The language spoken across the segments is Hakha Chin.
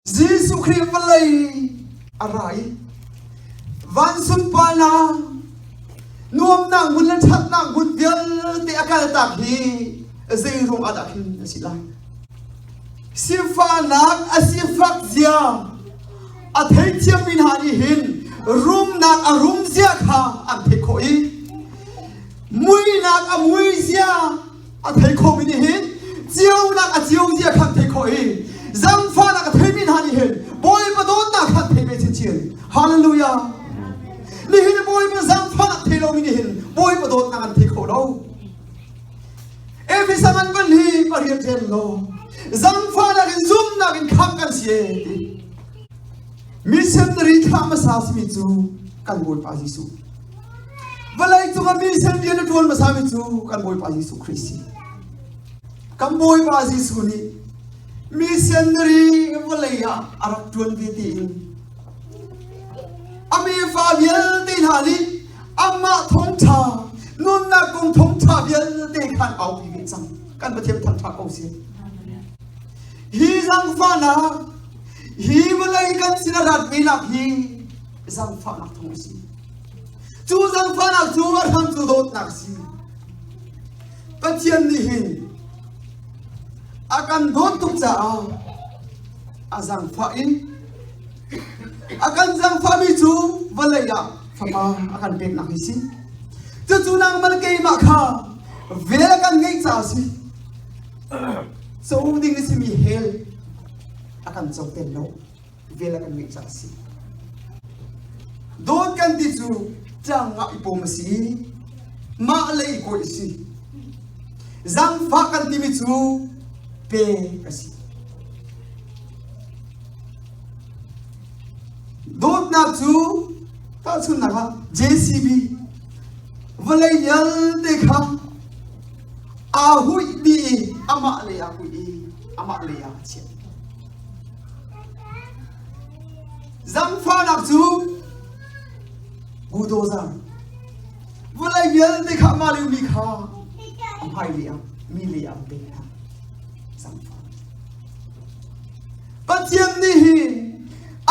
Jesuh Khrih vawlei a ra i van sunparnak nuamnak hmun le ṭhatnak hmun vialte a kaltak hi zei ruang ah dah khin a si lai? Sifahnak a sifak zia a theithiammi hna nih hin rumnak a rum zia kha an theih khawh i muihnak a mui zia a thei khomi nih hin ceunak a ceu zia khan thei khawh i zangfahnak a theimi hna nih hin Bawipa dawtnak khan thei ve chinchin. Hallelujah. Nihin Bawipa zangfahnak thei lomi nih hin Bawipa dawtnak an thei kho lo. Efesa man van hi pariat rel law zangfahnak in zumnak in khamh kan si e ti. Missionary thlah hmasa simi cu kan Bawipa Jesuh. Vawlei cungah mission rian a ṭuan hmasami cu kan Bawipa Jesuh Khrih si. Kan Bawipa Jesuh nih missionary vawlei ah a rak ṭuan ve tiin a mefa vialte hna nih amah thawngṭha nunnak kong thawngṭha vialte khan aupi ve cang. Kan Pathian thangṭha ko sih. Hi zangfahnak hi vawlei kan sin a rat venak hi zangfahnak thawng a si. Cu zangfahnak cu a hram cu dawtnak a si. Pathian nih hin a kan dawt tuk caah a zangfah in a kan zangfahmi cu vawlei ah fapa a kan peknak hi si. Cucu nangmah le keimah kha vel a kan ngeih caah a si. Co ding a simi hell a kan co tel lo. Vel a kan ngeih caah a si. Dawt kan ti cu tlang ah i pawm a si. Mah le i kawih a si. Zangfah kan timi cu pek a si. Dawtnak cu tahchunhnak ah JCB vawlei vialte kha aa huih dih i amah lei aa huih i amah lei ah a chiah. Zangfahnak cu bulldozer vawlei vialte kha amah le mi kha a hmai lei ah mi lei ah pe hna. Zangfah. Pathian nih hin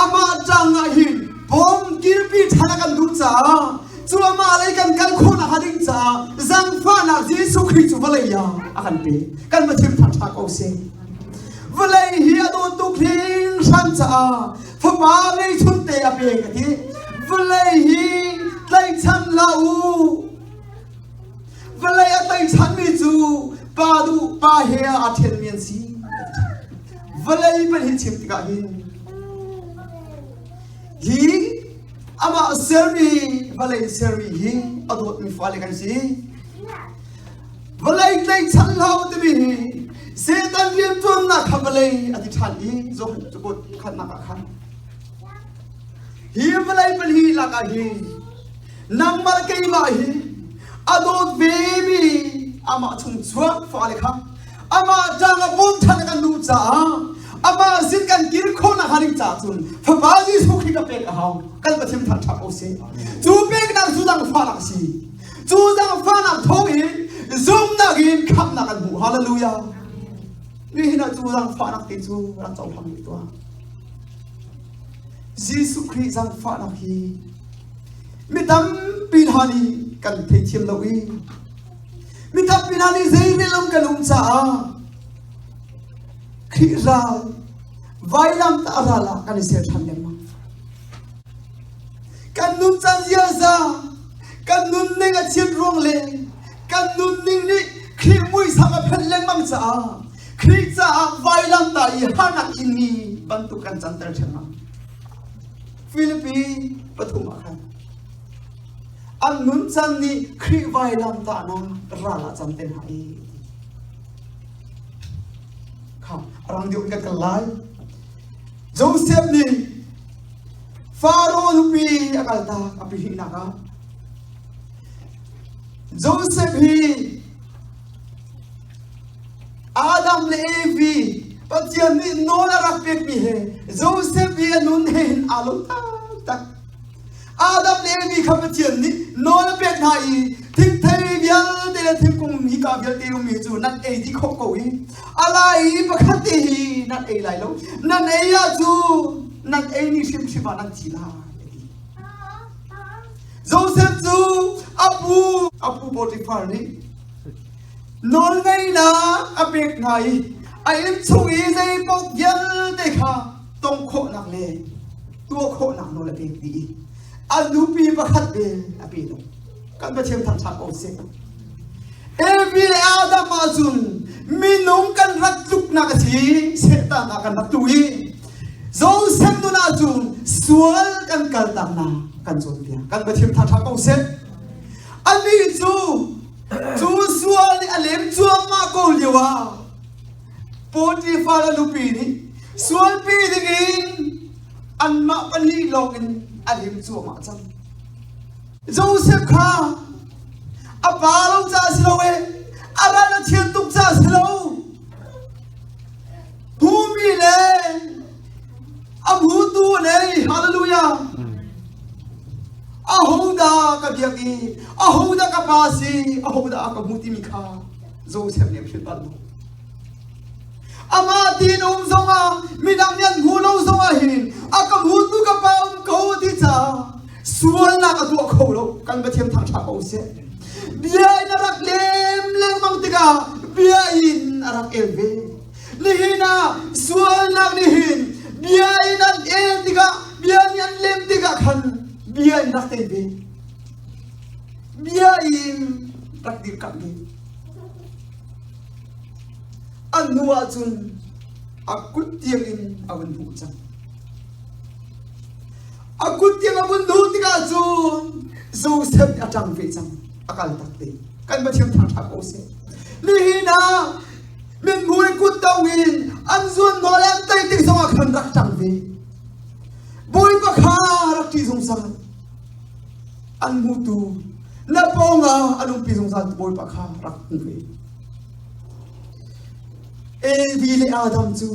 amah ṭang ah hin bawm kirpi ṭhan a kan duh caah cu amah lei kan kal khawhnak hnga ding caah zangfahnak Jesuh Khrih cu vawlei ah a kan pe. Kan Pathian thangṭha ko seh. Vawlei hi a dawt tuk hringhran caah fapa ngeihchun te a pek a ti. Vawlei hi tlaihchan hlah u. Vawlei a tlaihchanmi cu pa duh pa he aa ṭhenmi an si. Vawlei pan hi chim tikah hin hi amah sermi vawlei sermi hi a dawtmi fale kan si. Vawlei tlaihchan hlah u timi hi Satan rianṭuannak kha vawlei a ti ṭhan i Johan cakuat khatnak ah khan hi vawlei pali lakah hin nangmah le keimah hi a dawt vemi amah chung chuak fale kha amah ṭang a bawm ṭhan a kan duh caah amah sin kan kir khawhnak hnga ding caah cun Fapa Jesuh Khrih ka pek a hau kan Pathian thangṭhat ko seh cu peknak cu dangfahnak a si Cu zaangfahnak thawngin zumhnak in khamhnak an hmuh. Hallelujah. Nihin ah cu zaangfahnak te cu rak cohlang rih tuah. Jesuh Khrih zaangfahnak hi mi tampi hna nih kan theithiam lo i mi tampi hna nih zeirel um kan um caah Khrih ral vailam ta ral ah kan i ser ṭhan lengmang. Kan nuncan ziaza, kan nunning a chiat ruang le kan nunning nih Khrih muisam a phenh lengmang caah Khrih caah vailamtah i harnak inmi bantuk kan canter ṭhengmang. Filipi pathum ah khan an nuncan nih Khrih vailamtahnak ral ah cang te hna i kha a rang deuh in kan kal lai. Joseph nih Faro nupi a kaltak a pihnak ah Joseph hi Adam le Evi Pathian nih nawl a rak pekmi he Joseph hi a nun he hin aa lo taktak. Adam le Evi kha Pathian nih nawl a pek hna i Thingthei vialte le thingkung hika vialte ummi cu nan ei dih khawh ko i a lai i pakhat te hi nan ei lai lo. Nan ei ahcun nan ei ni hrimhrim ah nan thi lai a ti. Joseph cu a pu a pu Potiphar nih nawlngeihnak a pek hna i a inn chung i zeipaoh vialte kha tong khawhnak le tuah khawhnak nawl a pek dih i a nupi pakhat bel a pe lo. Kan Pathian thangṭhat ko seh. Evi le Adam ahcun minung kan rak tluknak a si, Satan ah kan rak tlu i Joseph nun ahcun sual kan kaltaknak kan cawnpiak. Kan Pathian thangṭhat ko seh. Anih cu cu sual nih a lem cuahmah ko lio ah Potifar a nupi nih sualpi dingin anmah pahnih lawngin a lem cuahmah cang. Joseph kha a pa lo caah si lo e, a ral a thian tuk caah si lo. Humi le a hmutu nei, hallelujah. Ahodah ka biak i, ahodah ka pa si, ahodah ka hmu timi kha Joseph nih a hrilh bal lo. Amah tiin um zongah midang nih an hmu lo zongah hin a ka hmutu ka pa um ko ti caah sualnak a tuah kho lo. Kan Pathian thangṭhat ko seh. Bia in a rak lem lengmang tikah bia in a rak el ve. Nihin ah sualnak nih hin bia in an el tikah bia nih an lem tikah khan bia in rak tei ve. Bia in rak dirkamh ve. An hnu ahcun a kut tiang in a vun hmuh cang. A kut tiang a vun hmuh tikah cun Joseph nih a ṭang ve cang. A kal tak te. Kan Pathian thangṭhat ko seh. Nihin ah mithmuh le kut tong in an zuan nawl le an tei tik zongah khan rak ṭang ve. Bawipa kha rak ṭih zungzal. An hmutu na pawngah an umpi zungzal tu Bawipa kha rak hmu ve. Evi le Adam cu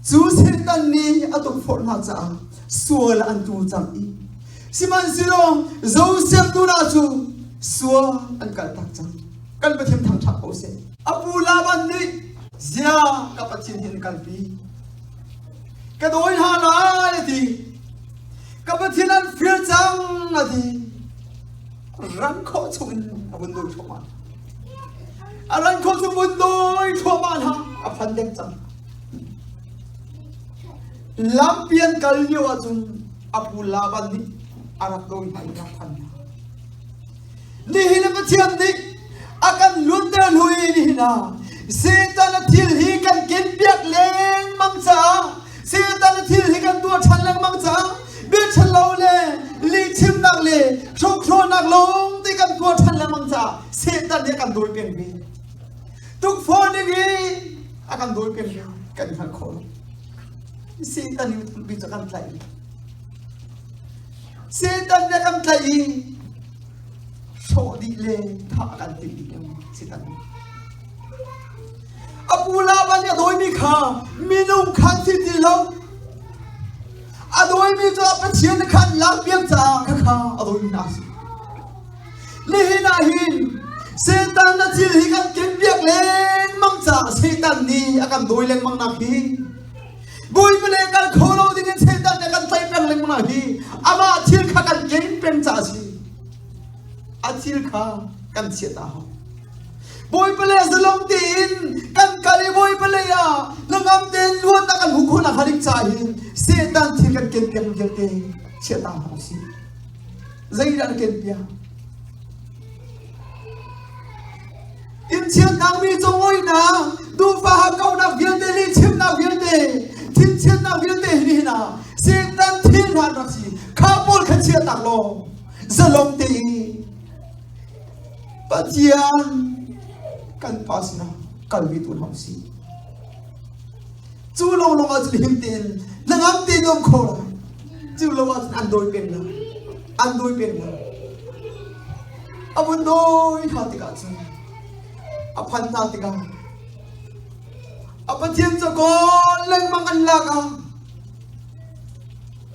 cu Satan nih a tukforh hna caah sual an tu cang i sihmanhsehlaw Joseph tu hna cu sual an kaltak cang. Kan Pathian thangṭhat ko seh. A pu Laban nih zia ka Pathian hin kalpi. Ka dawi hna lai a ti. Ka Pathian an fir cang a ti. Ran khawh chungin a vun dawi thluahmah. A ran khawh chung vun dawi thluahmah hna a phan deng cang. Lampi an kal lio ahcun a pu Laban nih a rak dawi hna i rak phan hna. Nihin ah Pathian nih a kan luatter hnu i nihin ah Satan a thil hi kan kenpiak lengmang caah Satan a thil hi kan tuah ṭhan lengmang caah bia ṭhalo le lihchimnak le hrokhrawlnak lawng te kan tuah ṭhan lengmang caah Satan nih a kan dawi peng ve. Tukforh ning i a kan dawi peng ve kan hngalh khawh lo. Satan nih tampi cu a kan tlaih. Satan nih a kan tlaih i hrawh dih le thah a kan timh dih lengmang Satan nih. A pu Laban nih a dawimi kha minung khan si ti lo. A dawimi cu a Pathian khan lakpiak caah khakha a dawimi hna a si. Nihin ah hin Satan na thil hi kan kenpiak lengmang caah Satan nih a kan dawi lengmang nak hi Bawipa le kal kho lo ding in Satan nih a kan tlaih peng lengmang nak hi amah thil kha kan ken peng caah a si. A thil kha kan chiat a hau. Bawipa le zalong tein kan kal i Bawipa lei ah hnangam tein luatnak kan hmuh khawhnak hnga ding caah hin Satan thil kan ken piak vialte chiah ta hna usih. Zeidah na ken piak? Innchiatnak mi congoihnak, duhfah hakkauhnak vialte, lihchimnak vialte, thinchiatnak vialte hi nihin ah Satan thil hna an rak si. Kha pawl kha chiahtak law zalong tein Pathian kan pa sinah kal ve tu hna usih. Cu lawnglawng ahcun him tein hnangam tein um kho lai. Cu lo ahcun an dawi peng lai. An dawi peng lai. A vun dawi hna tikah cun a phan hna tikah a Pathian cakawn lengmang an lak ah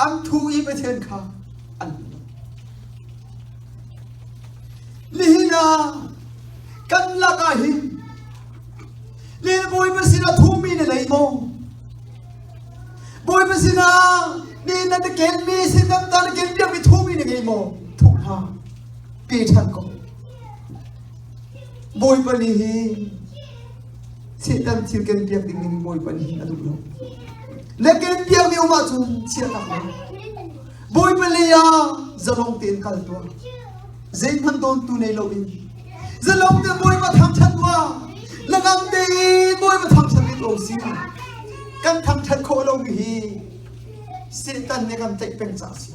an thu i Pathian kha an hmu. Nihin ah kan lakah hin le Bawipa sinah thumi na nei maw? Bawipa sinah ni na kenmi sin ta na ken piakmi thumi na ngei maw? Thuh hlah. Pe ṭhan ko. Bawipa nih hi Satan thil ken piak ding in Bawipa nih hin a duh lo. Na ken piakmi um ahcun chia tak lo. Bawipa lei ah zalong tein kal tuah. Zeihmanh dawntu nei loin zalong tein Bawipa thangṭhat tuah. Na ngam tein Bawipa thangṭhat rit ko si. Kan thangṭhat khawh lomi hi Satan nih kan tlaih peng caah a si.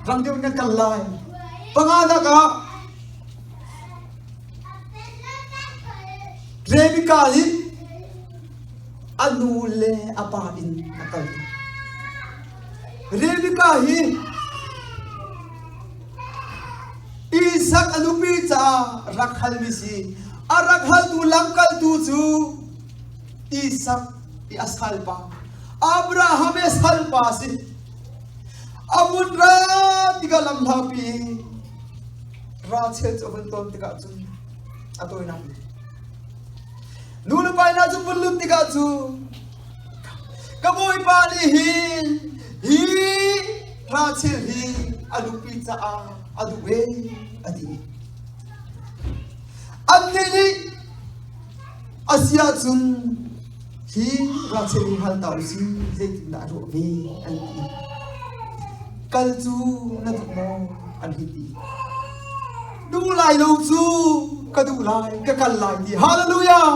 Rang deuh in kan kal lai. Panganak ah Rebecca nih a nu le a pa in a kal. Rebecca hi Isak a nupi caah rak halmi si. A rak haltu lamkaltu cu Isak i a salpa Abraham i a salpa a si. A vun ra tikah lamhlapi Rachel cu a vun ton tikah cun a tawinak nu le pa inn ah cun vun lut tikah cu ka bawipa nih hin hi Rachel hi a nupi caah a duh ve a ti. Annih nih a si ahcun hi Rachel hi hal ta usih zeitindah a ruah ve an ti. Kal cu na duh maw an hei ti. Duh lai lo cu ka duh lai ka kal lai ti. Hallelujah!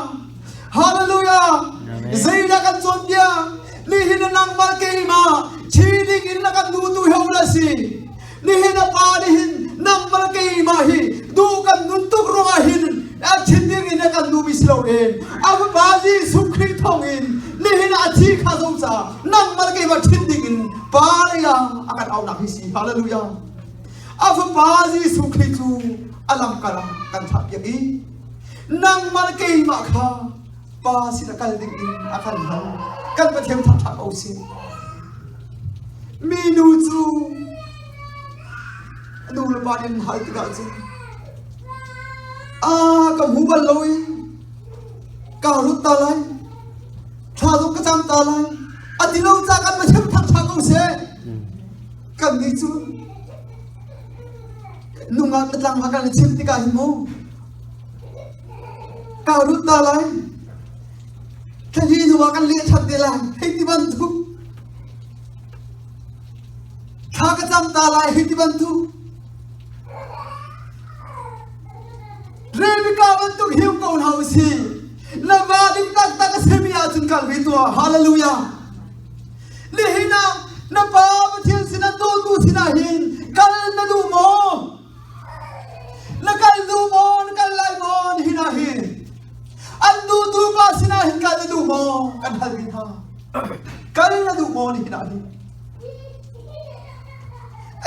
Hallelujah! Zeidah kan cawnpiak? Nihin na nangmah keimah thi ding in na kan duhtu hi um la si. Nihin a pa nih hin nangmah keimah hi duh kan nun tuk ruangah hin a thin ding in a kan duhmi si loin a fapa Jesuh Khrih thawngin nihin a thi kha zo caah nangmah keimah thin ding in pa lei ah a kan aunak hi si. Hallelujah. A fapa Jesuh Khrih cu a lamkal ah kan thlah piak i nangmah keimah kha pa sin a kal ding in a kan hal. Kan Pathian thangṭhat ko sih. Minu cu nu le pa nih an hal tikah cun a ka hmu bal lo i kaa rut ta lai thla zong ka cam ta lai a ti lo ca kan Pathian thangṭhat ko seh. Kan nih cu nungak le tlangval kan i chim tikah hin mu Kaa rut ta lai. Thla hnu ah kan leh ṭhan te lai. Hei ti bantuk. Thla ka cam ta lai hei ti bantuk. Rebecca bantuk hiu ko hna usih. Na va ding taktak a simi ahcun kal ve tuah. Hallelujah. Nihin ah na pa Pathian sinah dawtu sinah hin kal na duh maw? Na kal duh maw? Na kal lai maw? Nihin ah hin an duhtu pa sinah hin kal na duh maw? Kan hal ve hna. Kal na duh maw nihin ah hin?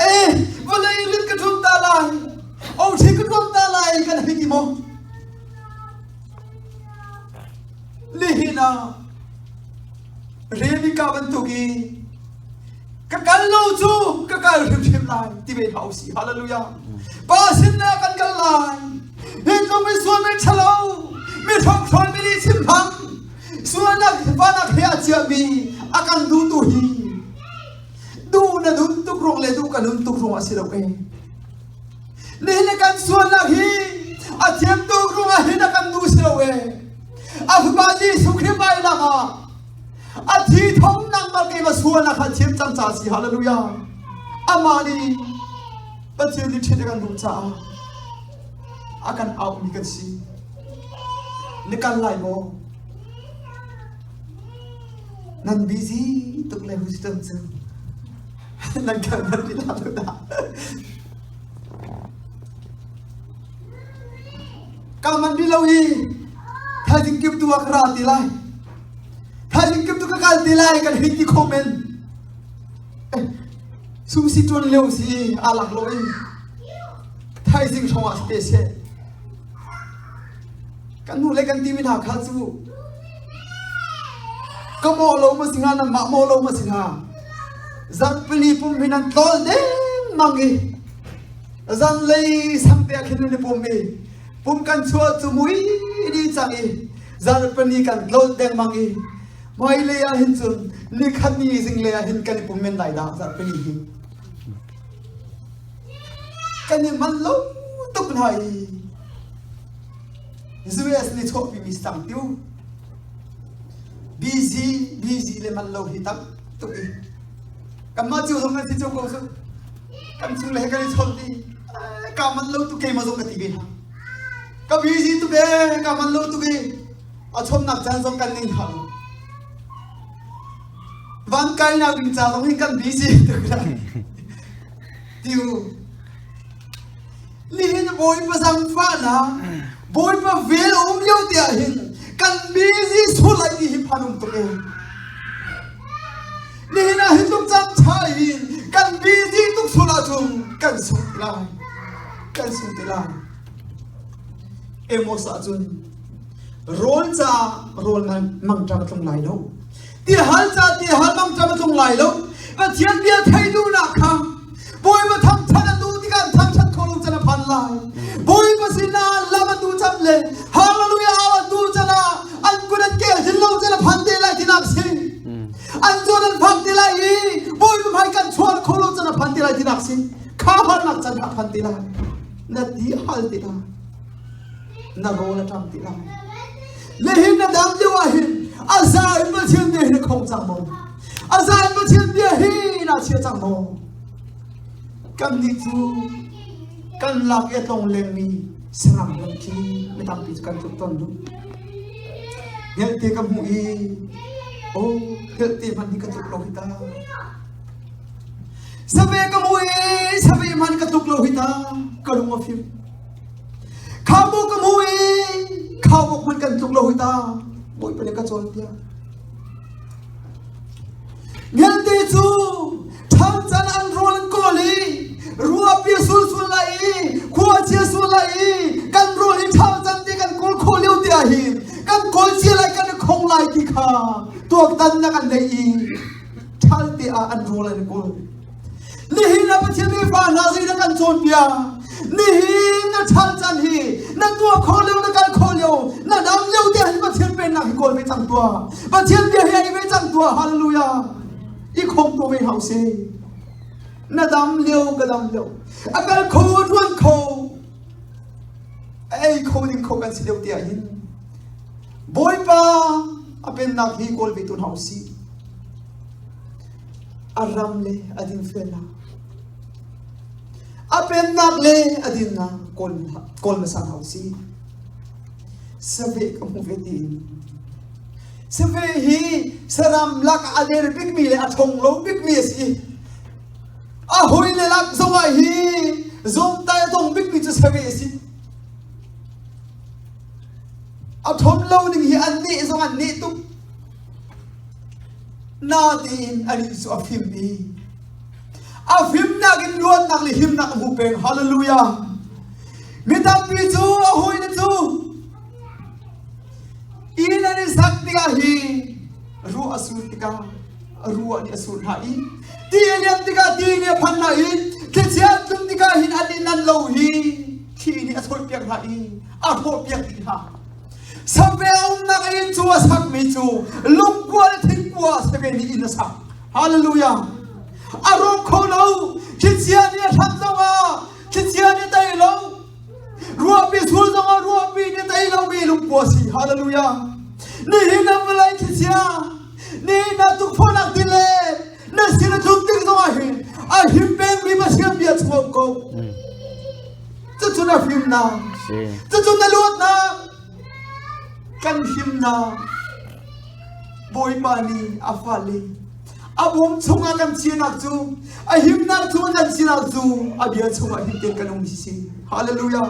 Eh, vawlei rit ka ṭum ta lai. Othi ka ṭum ta lai kan hei ti maw? Nihin ah Rebecca bantuk i ka kal lo cu ka kal hrimhrim lai ti ve hlah usih hallelujah pa sin ah kan kal lai hi tluk mi sual mi ṭhalo mi hrokhrol mi nih chim hmang sualnak vanak he a chiahmi a kan duhtu hi duh na dun tuk ruang le duh ka nun tuk ruang a si lo e nihin le kan sualnak hi a thiam tuk ruang ah hin a kan duh si lo e a fapa Jesuh Khrih vai lak ah A thi thong nangmah keimah sualnak kha thiam cang ca si hallelujah. Amah nih Pathian nih ṭhit a kan duh caah a kan auhmi kan si. Na kal lai maw? Nan busy tuk le Houston cu. Nan kal nan ti la dah. Ka man rih lo i thaizing kim tu ah ka ra ti lai. Thaizing kim tu ka kal ti lai kan hei ti kho men. Sungsi tuan lio si a lak lo i thaizing hrawng ah te seh. Kan nu le kan ti mi hna kha cu ka maw lo ma si hnga nangmah maw lo ma si hnga. Zarhpini pum hin an tlawl dengmang i. Zanlei sangte ah khin nan i pum i pum kan chuah cu mui dih cang i zarhpini kan tlolh dengmang i hmailei ah hin cun nikhat ni zinglei ah hin kan i pum men lai dah zarhpini hi. Kan i manh lo tuk hna i US nih chuahpimi sang tiu busy busy le man lo hi tam tuk i kanmah cio zong kan si cio ko cu kan chung le he kan i chawnh i ka man lo tuk keimah zong ka ti ve hna ka busy tuk e ka man lo tuk i a chawmnak caan zong kan ning hna lo van kainak ding ca zong hin kan busy tuk la tiu Nihin Bawipa zangfahnak, Bawipa vel a um lio te ah hin kan busy sual lai ti hi phan um tuk e. Nihin ah hin tuk caan ṭha in kan busy tuk sual ahcun kan sung ti lai. Kan sung ti lai. Amos ahcun rawl ca rawl mangṭam a tlung lai lo. Tihal ca tihal mangṭam a tlung lai lo. Pathian bia thei duhnak kha Bawipa thangṭhat an duh tikah an thangṭhat kho lo can a phan lai. Bawipa sinah lam an duh cam le Hallelujah au an duh can ah an kut an ke hin lo can a phan te lai tinak si. An zawn an phak te lai i Bawipa hmai kan chuan kho lo can a phan te lai tinak si. Kha harnak can a phan te lai. Na ti hal te lai. Na rawl a ṭam te lai. Nihin na dam lio ah hin a za in Pathian bia hi na khong cang maw? A za in Pathian bia hi na chia cang maw? Kannih cu kan lak i a tlong lengmi saram ram khi mi tampi cu kan tluk tawn lu. Hngelte ka hmuh i oh hngelte hmanh hi ka tluk lo hi ta. Save ka hmuh i save hmanh ka tluk lo hi ta. Ka lung a fim. Khaubawk ka hmuh i khaubawk hmanh kan tluk lo hi ta. Bawipa nih ka cawnpiak. Vialte cu ṭhang can an rawl an kawl i ruahpi a sul sual lai i khuachia sual lai i kan rawl hi ṭhang can te kan kawl khawh lio te ah hin kan kawl cia lai kan i khong lai ti kha tuaktannak an nei i ṭhal te ah an rawl an kawl. Nihin ah Pathian mi fa hna zei dah kan cawnpiak? Nihin na ṭhal can hi na tuah khawh lio na kal khawh lio na dam lio te hin Pathian pennak hi kawl ve cang tuah. Pathian bia hi ei ve cang tuah. Hallelujah. I khong to ve hau se. Na dam lio ka dam lio. A kal kho ruan kho. A ei kho ding kho kan si lio te ah hin Bawipa a pennak hi kawl ve tu hna usih. A ram le a dinfelnak, a pennak le a dinnak kawl kawl hmasa hna usih. Saveh ka hmu ve tiin. Saveh hi saram lak a der bikmi le a ṭhong lo bikmi a si. A hoi le lak zongah hi zawmtai a tong bikmi cu saveh a si. A ṭhon lo ning hi an neh zong an neh tuk. Natein anih cu a fim i a fimnak in luatnak le himnak a hmu peng. Hallelujah! Mi tampi cu a hawile cu inn an i sak tikah hi ruah a sur tikah ruah nih a sur hna i ti a liam tikah ti nih a phan hna i thlichia an tlun tikah hin an inn an lo hi thli nih a thawipiak hna i a hrawhpiak dih hna. Save a umnak inn cu a sakmi cu lungkua le thingkua save nih inn a sak. Hallelujah. A rawk kho lo. Thlichia nih a hrat zongah thlichia nih tei lo. Ruahpi sul zongah ruahpi nih tei lomi lungkua si. Hallelujah. Nihin na vawlei thlichia, nihin na tukforhnak ti le na sin a tlun tik zongah hin a him pengmi Pathian bia chung um ko. Cucu na fimnak. Cucu na luatnak. Kan himnak. Bawipa nih a fale a bawm chungah kan chinak cu a himnak chungah kan chinak cu a bia chungah him tein kan um hi si. Hallelujah.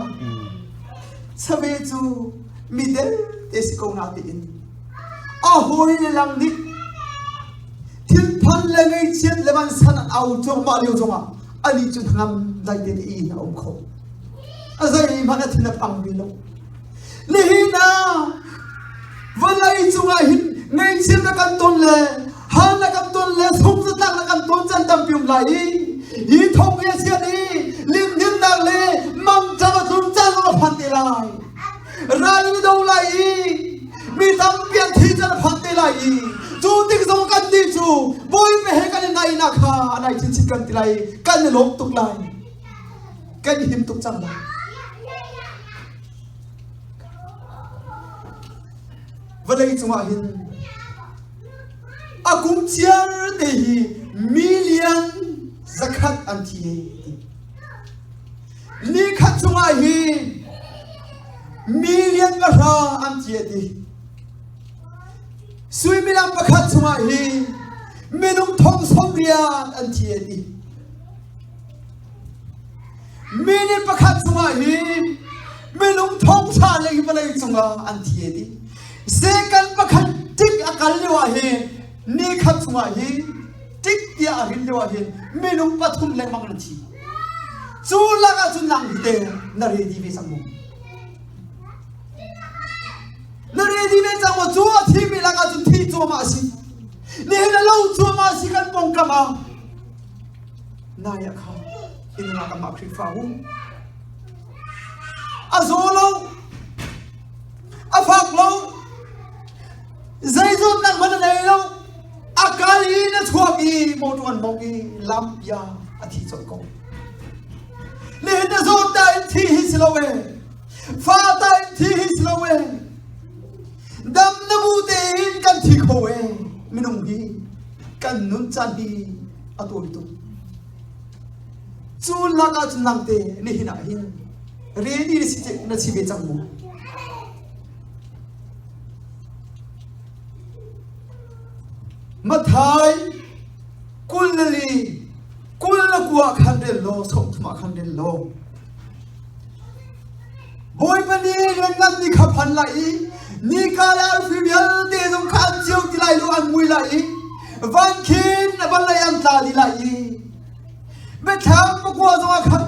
Save cu mi del te si ko na tiin a hawi le lang nih thinphan le ngaihchiat le vansan an au cuahmah lio zongah ani cu hnangam dai te in a um kho. A zeihmanh a thin a phang ve lo. Nihin ah vawlei cungah hin ngaihchiat na kan ton le hal na kan ton le sungzatlak na kan ton caan tampi um lai i hi thawng hi a chiat i limhninnak le lai. Ral in do lai i mi tampi an thi can phan te lai i cu tik zong kan nih cu Bawipa he kan i naihnak kha a nai chinchin kan ti lai kan i lawm tuk lai. Kan i him tuk cang lai. Vawlei cungah hin a kum chiar te hi million zakhat an thi ti. Ni khat chungah hi million pahra an thi ti. Suimilam pakhat chungah hi minung thong som riat an thi ti. Minute pakhat chungah hin minung thongtha lei vawlei cungah an thi ti. Second pakhat tik a kal lio ah hin ni khat chungah hin tik tiah a rin lio ah hin minung pathum lengmang na thi. Cu lakah cun nang hi te na ready ve cang mu. Na ready ve cang maw? Cu a thimi lakah cun thi cuahmah a si. Nihin a lo cuahmah a si kan pawngkam ah. Nai ah kha inn ah kanmah Khrihfabu a zaw lo a fak lo zei zawtnak hmanh a nei lo a kal i na chuak i motor an mawngh i lampi ah a thi colh ko nihin na zawt ta in thi hi si lo e fa ta in thi hi si lo e dam na bu tein kan thi kho e minung hi kan nun caan hi a tawi tuk. Cu lakah cun nangte nihin ah hin ready na si na si ve cang mu. Mathai kul na li kul na kua khan rel law som thum ah khan rel law Bawipa nih rian ni kha phan lai i nika le arfi vialte zong kha an cio ti lai lo an mui lai i van khin a van lei an tla dih lai i biathlam pakua zongah khan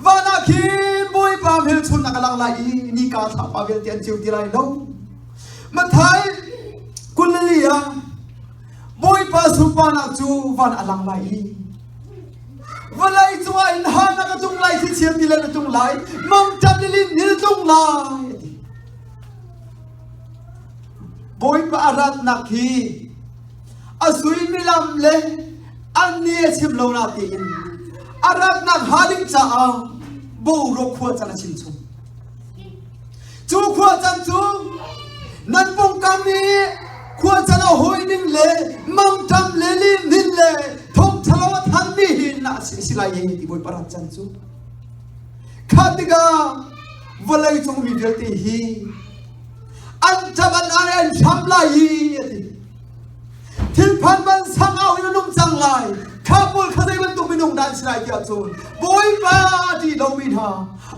van ah khin Bawipa hmelchunhnak a lang lai i nika thlapa vialte an cio ti lai lo. Mathai 24 ah Bawipa sunparnak cu van a lang lai i Vawlei cungah in harnak a tlung lai, thlichia tilet a tlung lai, mangṭam le lihnin a tlung lai a ti. Bawipa a ratnak hi a suimilam le an ni a chim lo na tiin a ratnak hnga ding caah boruak khua can a chim chung. Cu khua can cu nan pawngkam i khua can a hawi ning le mangṭam le lihnin le thawngṭhalo a thanmi hi na si lai i ti Bawipa rat can cu. Kha tikah vawlei cung mi vialte hi an ṭap an ar an hram lai i a ti. Thilphan ban sangau in a nung cang lai. Kha pawl kha zei bantuk minung dah an si lai tiah cun Bawipa a ṭih lomi hna,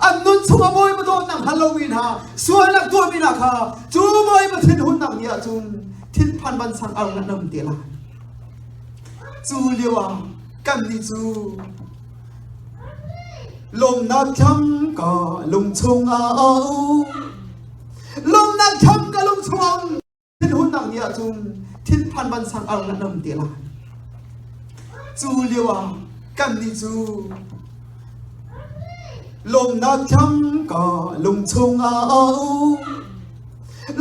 an nun chungah Bawipa dawtnak hngal lomi hna, sualnak tuahmi hna kha cu Bawipa thinhunnak ni ahcun thinphan ban sangau in an um te lai. Cu lio ah kannih cu lawmnak tham ka lung chungah a um. Lawmnak tham ka lung chungah a um. Thinhunnak ni ahcun thinphan vansang ar na nam te lai. Cu lio ah kannih cu lawmnak tham ka lung chungah a um.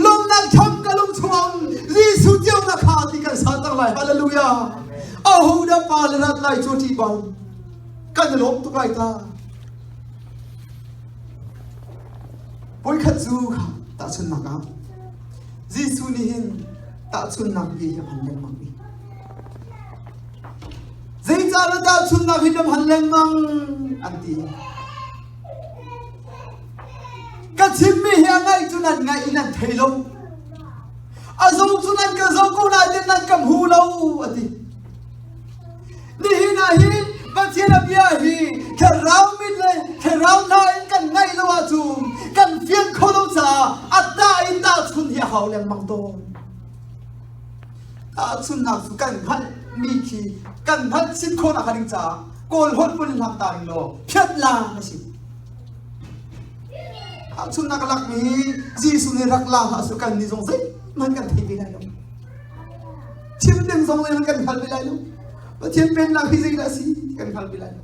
Lawmnak tham ka lung chungah um. Jesuh ceunak kha ti kan sa cang lai. Hallelujah. Aho dah pa le rat lai cu ṭih bang. Kan i lawm tuk lai ta. Voikhat cu tahchunhnak ah Jesuh nih hin tahchunhnak bia hi a hman lengmang i zeicah na tahchunhnak hi na hman lengmang an ti. Ka chimmi hi a ngaih cu nan ngaih i nan thei lo. A zo cu nan ka zo ko nain nan ka hmu lo a ti. Nihin ah hin Pathian a bia hi thlarau mit le thlarau hna in kan ngaih lo ahcun kan fian kho lo caah a tah in tahchun hi a hau lengmang tawn. Tahchunnak cu kan hngalhmi khi kan hngalh chin khawhnak ding caah Kawl holh pun hlam ta ring law phiat lang a si. Tahchunnak a lakmi Jesuh nih rak la hlah su kan ni zong zeihmanh kan thei ve lai lo. Chim ding zong zeihmanh kan hngal ve lai lo. Pathian pennak hi zeidah a si ti kan hngal ve lai lo.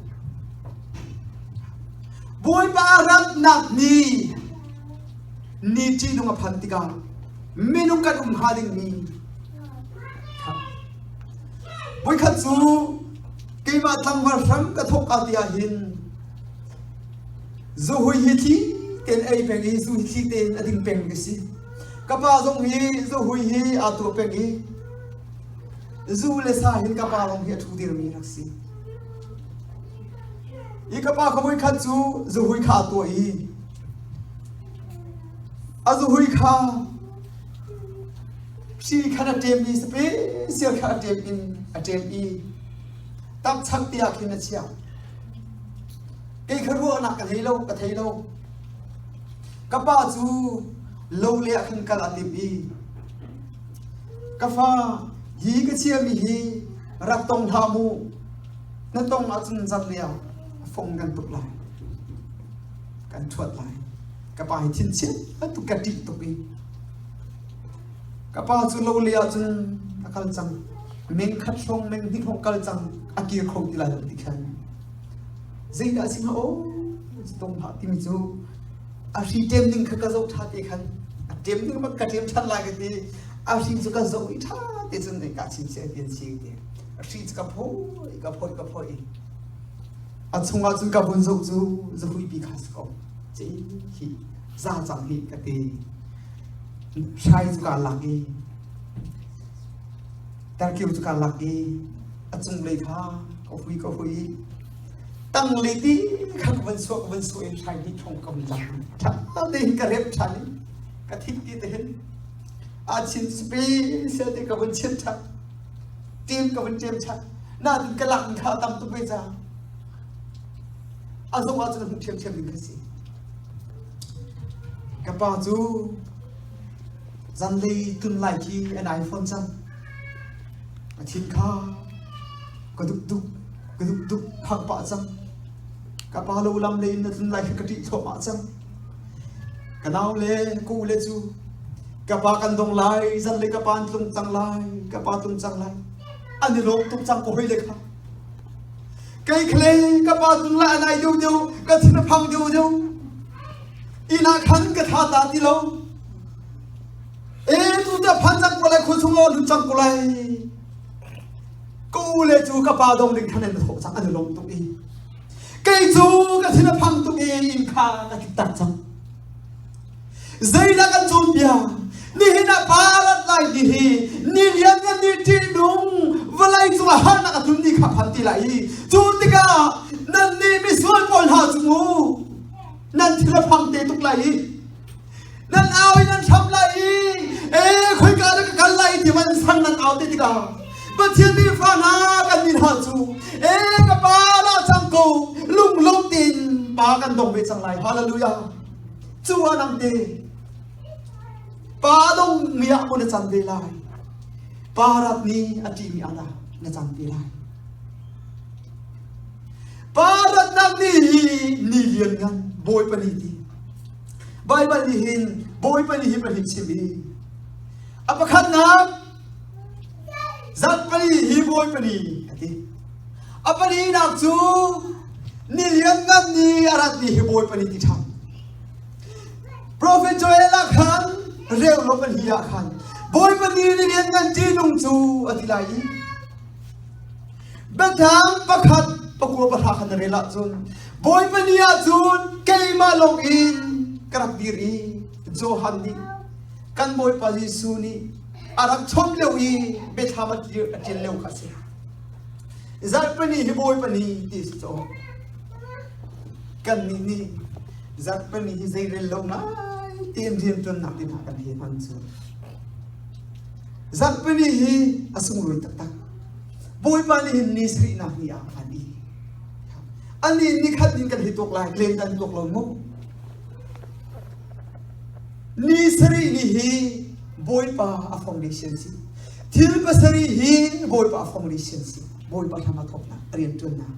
Bawipa ratnak ni. Ni ṭihnung a phan tikah minung kan um hnga dingmi Voikhat cu keimah tlangval hram ka thawk ka ti ahhin zuhui hi thli tein ei peng i zu hi thli tein a ding peng ka si. Ka pa zong hi zuhui hi aa tuah peng i zu le sa hin ka pa zong hi a ṭhu dirmi rak si. I ka pa kha voikhat cu zuhui kha aa tuah i a zuhui kha Hri khan a ṭem i special kha a ṭem in a ṭem i tapchak te ah khin a chiah. Kei kha ruahnak ka thei lo, ka thei lo. Ka pa cu lo le ah khan kal a tim i ka fa hi ka chiami hi rak tong hlah mu na tong ahcun zat le ah fong kan tuk lai kan ṭhuat lai ka pa hi thinchit tuk ka ṭih tuk i Ka pa cu lo lei ah cun a kal cang. Meng khat hrawng, meng hnih hrawng kal cang. A kir kho ti lai lo ti khan. Zeidah a si hnga aw? Tong hlah timi cu a hri ṭem ding kha ka zoh ṭha te khan a ṭem ding bak ka ṭem ṭhan lai ka ti. A hri cu ka zoh i ṭha te cun ka chin si ti an si ti. A hri cu ka phawi ka phawi ka phawi. A chungah cun ka vun zoh cu zahui pi kha si ko. Ci hi za cang hi ka ti. Hrai cu kaa lak i tarkio cu kaa lak i a cunglei kha ka hui ka hui i tanglei ti kha ka van suah ka van suah in hrai hnih thong ka van lak ṭha tein ka rep ṭhan i ka thit ti te hin a chin special te ka van chin ṭhan ṭem ka van ṭem ṭhan nain ka lak kha a tam tuk ve ca a zoh ahcun a hmuh ṭhiamṭhiam ding kha si. Ka pa cu zanlei tun lai khi an iPhone cang. A thin kha ka duk duk ka duk duk phak pah cang. Ka pa lo lam lei in na tlun lai khi ka ṭih thluahmah cang. Ka nau le ka u le cu ka pa kan dong lai zanlei ka pa an tlung cang lai ka pa tlung cang lai an i lawm tuk cang ka hoi le kha Kei khle ka pa tung la nai deuh deuh ka thin a phang deuh deuh. Inn ah khan ka tha ta ti lo. E tu ta phan cang ko lai khu chung aw lut cang ko lai. Ko le cu ka pa dong ding khan an thawh cang an lom tuk i. Kei cu ka thin a phang tuk i inn kha ka kik tak cang. Zeidah kan cawnpiak? Nihin ah pa rat lai ti hi ni lian kan ni ṭihnung vawlei cungah harnak a tlun ni kha phan ti lai i cu tikah nan nih misual pawl hna cu mu nan thil a phang te tuk lai i nan au i nan hram lai i e khoika dah ka kal lai ti man sang nan au te tikah Pathian mi fa hna kan min hna cu e ka pa la cang ko lunglawm tein pa kan dong ve cang lai hallelujah Cu ah nang te pa dong mi ah maw na can ve lai pa rat ni a ṭihmi ah dah na can ve lai pa ratnak ni hi ni lian ngan bawipa ni ti Baibal nih hin bawipa ni hi pahnih chim i a pakhatnak Zarhpali hi bawipa ni a ti a palinak cu ni lianngan ni a rat ni hi bawipa ni ti ṭhan Prophet Joel ah khan reu lo pahnih ah khan bawipa ni ni lianngan ṭihnung cu a ti lai i biathlam pakhat pakua pahra khan na rel ahcun bawipa ni ah cun keimah lawng in ka rak dir i Johan nih kan bawipa Jesuh nih a rak chawm lio i biathlam a ṭial lio kha a si. Zarhpini hi Bawipa ni ti si caw. Kannih nih zarhpini hi zeirel lo ngai tein rianṭuannak ti hna kan hei hman cu. Zarhpini hi a sunglawi taktak. Bawipa nih hin ni sarihnak ni ah a i. Ani nikhat in kan hei tuak lai, len kan tuak lo mu. Ni sarih ni hi Bawipa a foundation si. Thil pasarih hi Bawipa a foundation si. Bawipa hram a thawknak, a rianṭuannak.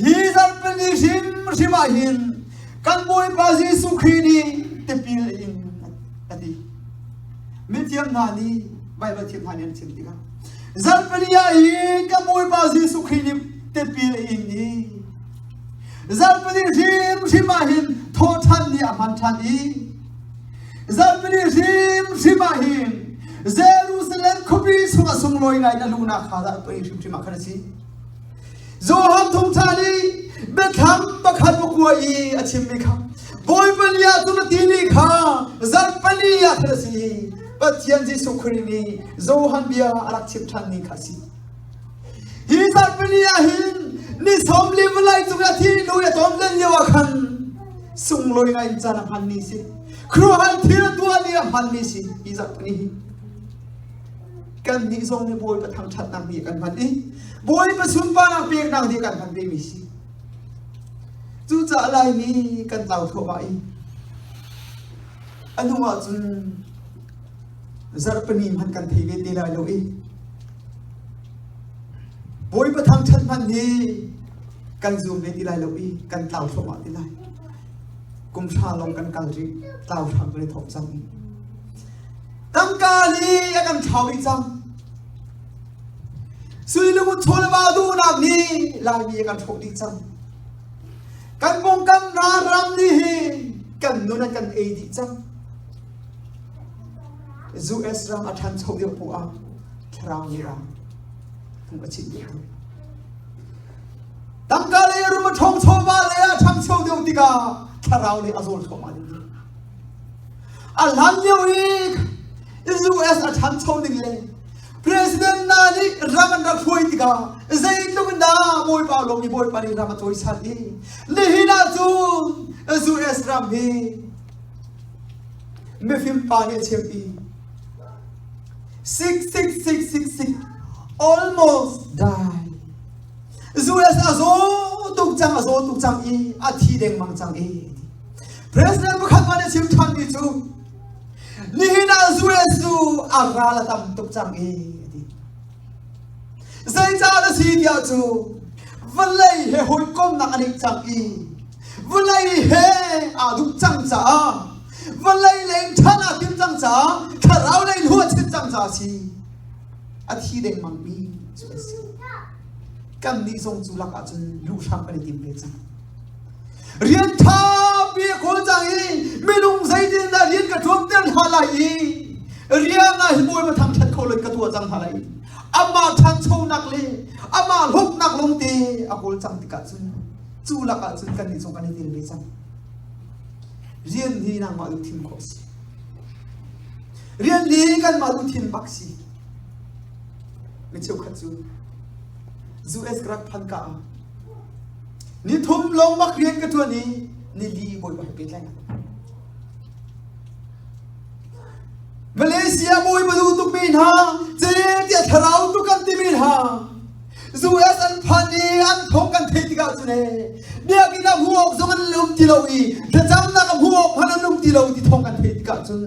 Hi zarhpini hrimhrim ah hin kan Bawipa Jesuh Khrih nih tipil in a ti. Mithiam hna nih Baibal thiam hna nih an chim tikah zarhpini ah hin kan Bawipa Jesuh Khrih nih tipil in i Zarhpini hrimhrim ah hin Thawhṭhan ni a hman ṭhan i zarhpini hrimhrim ah hin Jerusalem khuapi chungah sunglawi ngai in a luhnak kha zarhpini hrimhrim ah khan a si. Johan thawngṭha nih biathlam pakhat pakua i a chimmi kha Bawipa ni ah cun a timi kha zarhpini ah khan a si. Pathian Jesuh Khrih nih Johan bia a rak chim ṭhanmi kha a si. Hi zarhpini ah hin ni 40 vawlei cung a thi hnu i a tawm len lio ah khan sunglawi ngai in caan a hmanmi si. Khuaruahhar thil a tuah ni a hmanmi si hi zarhpini hi. Kannih zong nih Bawipa thangṭhatnak ni kan hman i Bawipa sunparnak peknak ni kan hman vemi si. Cucaah Laimi kan tlau thluahmah i a hnu ahcun zarhpini hmanh kan thei ve te lai lo i Bawipa thangṭhat hmanh hi kan zum ve ti lai lo i kan tlau thluahmah ti lai. Kum hra lawng kan kal rih, tlau hram kan i thawk cang. Tangka li a kan thlau rih cang. Sui lungut chawleva duhnak nih Laimi a kan hrawh dih cang. Kan pawngkam ram nih hi kan nun an kan ei dih cang. US ram a ṭhancho deuh poah ah thlarau nih ram phung a chim deuh tuk. Tangka lei a rum a ṭhawng chawva lei a ṭhangcho deuh tikah thlarau lei a zawl thluahmah deuh. A hlan lio i US a ṭhancho ning le President hna nih ram an rak hruai tikah zeitluk in dah Bawipa lawm i Bawipa nih ram a cawisan i nihin ah cun US ram hi mifim pa nih a chim i 66666 almost die US a zaw tuk cang a zaw tuk cang i a thi dengmang cang i President pakhat hmanh a chim ṭhanmi cu nihin ah US cu a ral a tam tuk cang i a ti. Zeicah na si tiah cu vawlei he hawikomnak a neih cang i vawlei he aa duh cang caah vawlei lei in ṭhan aa tim cang caah thlarau lei hnu a chit cang caah a si. A thi dengmangmi cu a si. Kannih zong cu lakah cun luh hram kan i tim ve cang. Rian ṭha pi a kawl cang i minung zeitin dah rian ka ṭuanter hna lai i rian ah hi Bawipa thangṭhat kho loin ka tuah cang hna lai. Amah ṭhanchonak le amah hlawknak lawngte a kawl cang tikah cun cu lakah cun kannih zong kan i tel ve cang. Rian hi nangmah duh thim khawh a si. Rian hi kanmah duh thim bak si. Mi cheukhat cu US ka rak phan ka ah Ni thum lawng bak rian ka ṭuan i ni li Bawipa he pehtlainak. Malaysia Bawipa duh tukmi hna, tiah thlarau tuk kan timi hna, US an phan i an thong kan theih tikah cun ee, biakinn ah hmuh awk zong an um ti lo i thlacamnak a hmuh awk hmanh an um ti lo ti thong kan theih tikah cun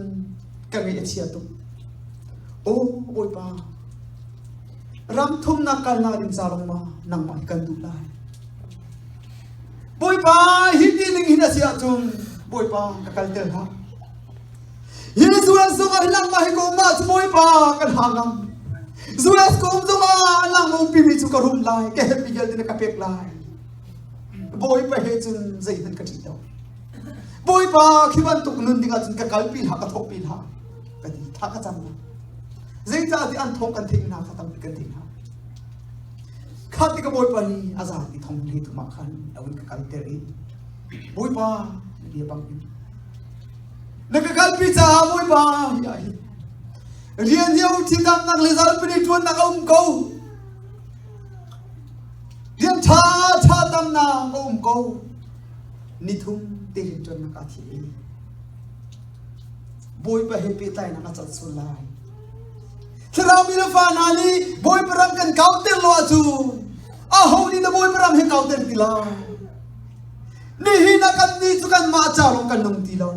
ka ngaih a chia tuk. Aw Bawipa, ram thumnak kalnak ding ca lawng ma nangmah hi kan duh lai. Bawipa hi ti ning hin a si ahcun Bawipa ka kal tel hlah. Hi US zongah hi nangmah hi ka um ahcun Bawipa kan ha ngam. US ka um zongah nangmah umpimi cu ka rum lai, ka herhmi vialte na ka pek lai. Bawipa he cun zeihmanh ka ṭih lo. Bawipa khi bantuk nun ding ahcun ka kalpi hlah, ka thawkpi hlah. Ka ti, tha ka cam. Zeicahtiah an thawng kan theih hna kha tampi kan theih hna. Kha ti ka Bawipa nih a zan i thong hlei thum ah khan a vun ka kalter i Bawipa na bia bang in na ka kalpi caah Bawipa hi ah hin rian hi a um thidamnak le zarpini ṭuannak a um ko rian ṭha ṭha tamnak a um ko nithum te rian ṭuannak aa thim i Bawipa he pehtlainak a cat sual lai. Thlarau mi le fa hna nih Bawipa ram kan kauter lo ahcun aho nih na Bawipa ram he kauter ti lai? Nihin ah kan nih cu kanmah ca lawng kan nung ti lo.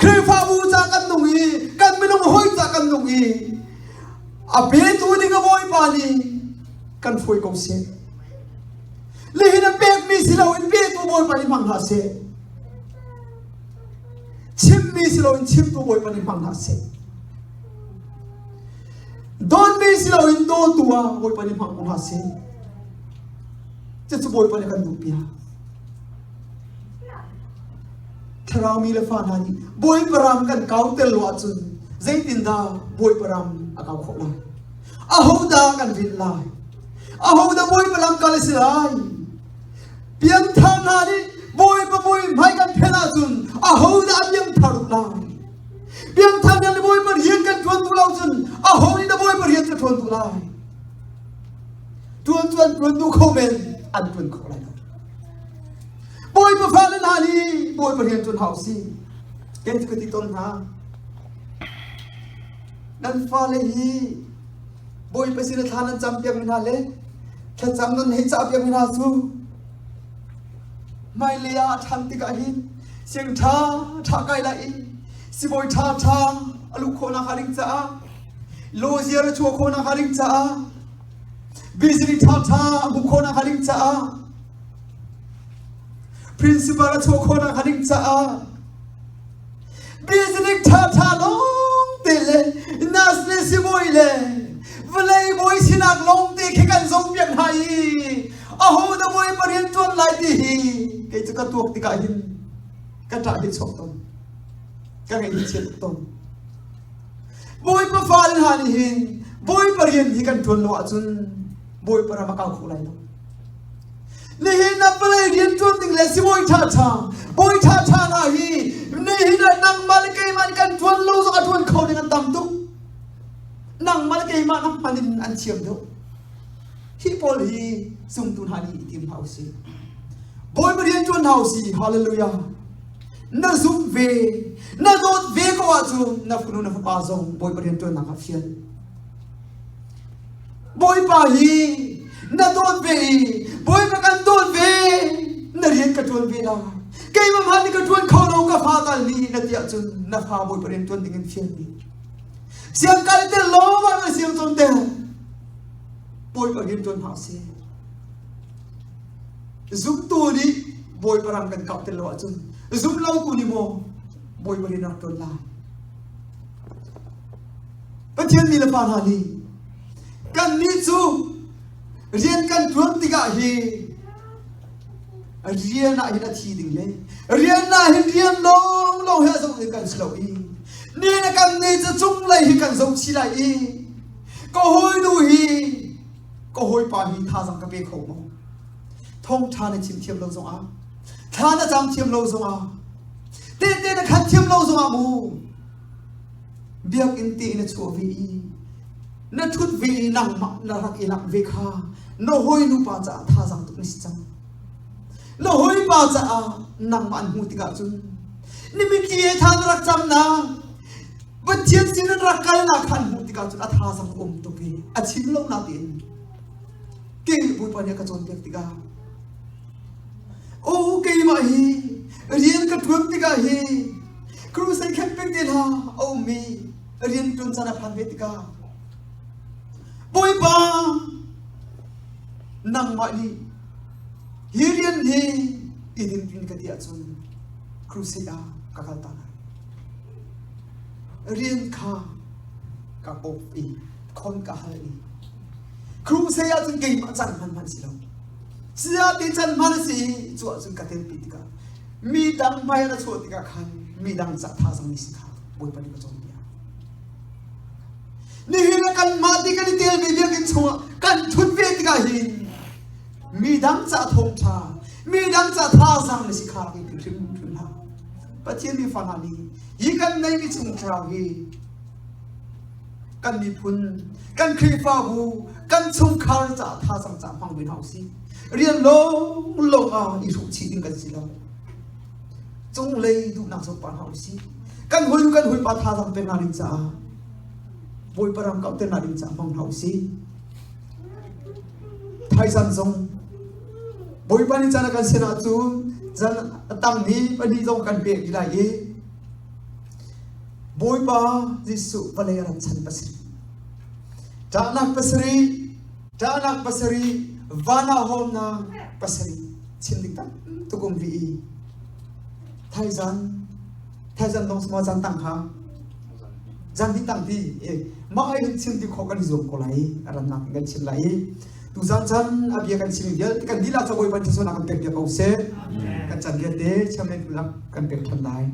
Khrihfabu ca kan nung i kan minung hawi ca kan nung i a petu ding a Bawipa nih kan hruai ko seh. Nihin a pekmi si loin petu Bawipa nih hmang hlah seh. Chimmi si loin chimtu Bawipa nih hmang hlah seh. Dawtmi si loin dawtu ah Bawipa nih hmang ko hlah seh. Cucu Bawipa nih kan duh piak. Thlarau mi le fa hna nih Bawipa ram kan kau tel lo ahcun zeitindah Bawipa ram a kau khawh lai? Ahodah kan rinh lai? Ahodah Bawipa lam kal a si lai? Piangthar hna nih Bawipa mui hmai kan phen ahcun ahodah a piangthar ruk lai? Piangthar hna nih Bawipa rian kan ṭuan duh lo cun aho nih dah Bawipa rian cu ṭuan duh lai? Ṭuan cu an ṭuan duh kho men, an ṭuan kho lai lo. Bawipa fale hna nih Bawipa rian ṭuan hau si. Kan ti ka ti tawn hna. Nan fale hi Bawipa sin thla nan cam piak mi hna le thlacam nan hei cah piak mi hna cu hmailei ah ṭhan tikah hin siang ṭha ṭha kai lai i sibawi ṭha ṭha a luh khawhnak hnga ding caah lawziar a chuah khawhnak hnga ding caah business ṭha ṭha a hmuh khawhnak hnga ding caah principal a chuah khawhnak hnga ding caah business ṭha ṭha lawng te le nurse le sibawi le vawlei bawi sinak lawng te khi kan zohpiak hna i aho dah bawi pa rian ṭuan lai ti hi kei cu ka tuak tikah hin ka ṭah hi chuak tawn ka ngaih hi chiat tawn Bawipa fale hna nih hin Bawipa rian hi kan ṭuan lo ahcun Bawipa ram a kau kho lai lo. Nihin ah vawlei rian ṭuan ding le sibawi ṭhaṭha, bawi ṭhaṭha hna hi nihin ah nangmah le keimah nih kan ṭuan lo zong a ṭuan kho ding an tam tuk. Nangmah le keimah nak hmanh in an thiam deuh. Hi pawl hi zumtu hna nih i tim hna usih. Bawipa rian ṭuan hna usih. Hallelujah. Na zumh ve, na dawt ve ko ahcun na fanu na fapa zong Bawipa rian ṭuannak ah fial. Bawipa hi na dawt ve i Bawipa kan dawt ve na rian ka ṭuan ve lai. Keimah hmanh nih ka ṭuan kho lo ka fa tal nih na ti ahcun na fa Bawipa rian ṭuan ding in fial mi. Siang kal tel lo ma na siang cawn tel. Bawipa rian ṭuan hna sih. Zumtu nih Bawipa ram kan kap tel lo ahcun zum lotu nih maw Bawipa rian rak ṭuan lai. Pathian mi le pa hna nih kannih cu rian kan ṭuan tikah hi rian ah hin a thi ding le rian ah hin rian lawng lawng he a zoh ding kan si lo i ni le kan ni cu cunglei hi kan zoh chih lai i ka hawinu hi ka hawipa hi thazang ka pe kho maw thawngṭha na chim thiam lo zongah thla na cam thiam lo zongah tehte na khat thiam lo zongah mu biakinn te na chuah ve i na ṭhut ve i nangmah na rak i langh ve kha na hawinu pa caah thazang tuk na si cang na hawipa caah nangmah an hmuh tikah cun ni mitthli he tha na rak cam na Pathian sin in rak kalnak kha an hmuh tikah cun a thazang um tuk i a chim lo na tiin kei Bawipa nih a ka cawnpiak tikah o keimah hi rian ka ṭuan tikah hi crusade camping te hna a ummi rian ṭuan caan a phan ve tikah Bawipa nangmah nih hi rian hi i dinpin ka ti ahcun crusade ah ka kal ta lai rian kha ka bawk i khon ka hal i crusade ahcun keimah can hman hman si lo sia ti can hman a si cu ahcun ka telpi tikah mi dang hmai na chuah tikah khan mi dang ca thazaang ni si kha Bawipa nih ka cawnpiak nihin ah kanmah ti kan i tel ve biakinn chungah kan ṭhut ve tikah hin mi dang ca thawngṭha mi dang ca thazaang na si kha rak i hrim hrim hlah Pathian mi fa hna nih hi kan neihmi chung thlarau hi kan miphun kan Khrihfabu kan chungkhar ca thazaang ca hmang ve hna usih rian lawng lawng ah i hruk chih ding kan si lo cunglei duhnak zong pa hna usih kan hoi kan hawipa thazaang pek hna ding caah Bawipa ram kauhter hna ding caah hmang hna usih thaizan zong Bawipa nih caan a kan sin ahcun zan a tang ni pahnih zong kan pek ti lai i Bawipa Jesuh vawlei a rat chan pasarih ṭahnak pasarih ṭahnak pasarih van ah hawmnak pasarih chim ding tam tuk um rih i thaizan thaizan dong sama zan tang kha zan hi tang ti e mah ai hin chim ti kho kan i zuam ko lai a rannak in kan chim lai i tuzan chan a bia kan chim vialte kan dilah ca Bawipa thisen kan pek piak ko seh. Kan can vialte chairman lak kan pek than lai.